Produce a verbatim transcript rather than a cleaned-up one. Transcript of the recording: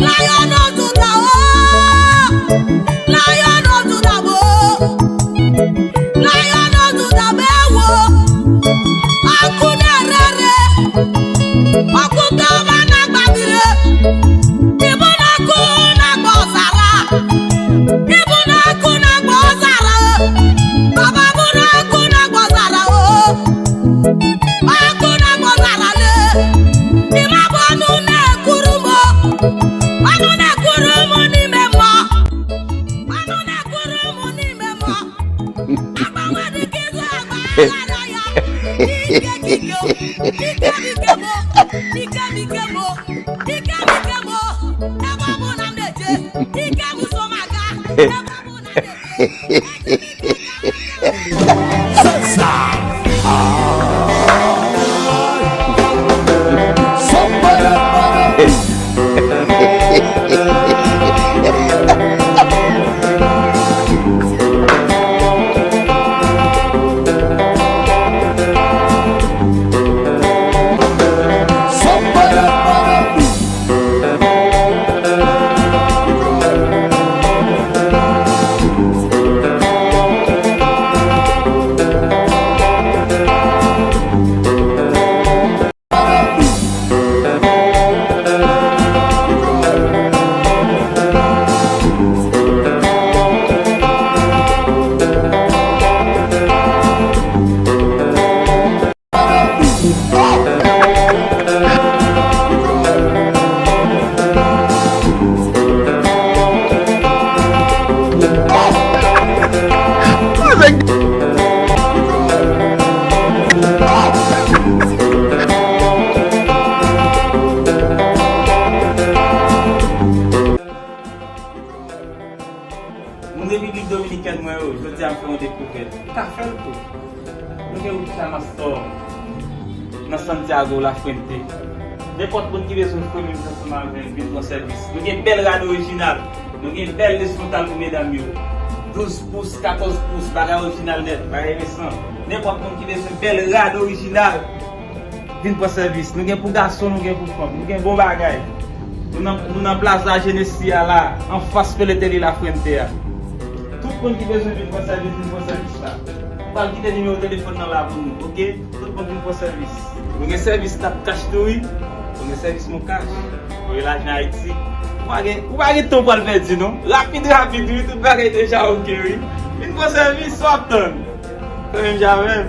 Layono tuta o, layono tuta bo, layono tuta bewo, akune rere, okuta mana gbabire, ibuna kuna gbozara, ibuna kuna gbozara, baba buna kuna gbozara o. Akuna bozarale, ima bonu ne kurumo, bonu ne kurumo ni memo, bonu ne kurumo ni memo. Agbawa ni kiza agbawa ya, ike kike, ike bikemo, ike bikemo, ike bikemo. Eba bona mdeje, ike musomaga, eba bona mdeje. Moun Repiblik Dominikèn mwen yo, jodi a m fè yon dekouvèt. Ou ka fè l tou. Nou gen Richard Mastor nan Santiago La Fuente. Nenpòt moun ki bezwen fè menm jan ansanm avè l, vin pran sèvis. Nou gen bèl rad orijinal. Nou gen bèl lesfwontal pou medam yo. Douz pous, katòz pous, bagay orijinal nèt, bagay resan. Nenpòt moun ki bezwen bèl rad orijinal, vin pran sèvis. Nou gen pou gason, nou gen pou fanm. Nou gen bon bagay. Nou nan, nou nan Plaza Genesia la, anfas Peleteria La Fuente a. Tout moun ki bezwen vin pran sèvis, vin pran sèvis la. M pral kite nimewo telefòn nan la pou nou, oke? Tout moun vin pran sèvis. Nou gen sèvis Tap Cash tou, wi. Nou gen sèvis Mon Cash. Voye lajan Ayiti. Ou pa gen, ou pa gen tan pou al pèdi, non. Rapid, rapid, wi. Tout bagay deja oke, wi. Vin pran sèvis, sa w ap tann? Fè menm jan avè m.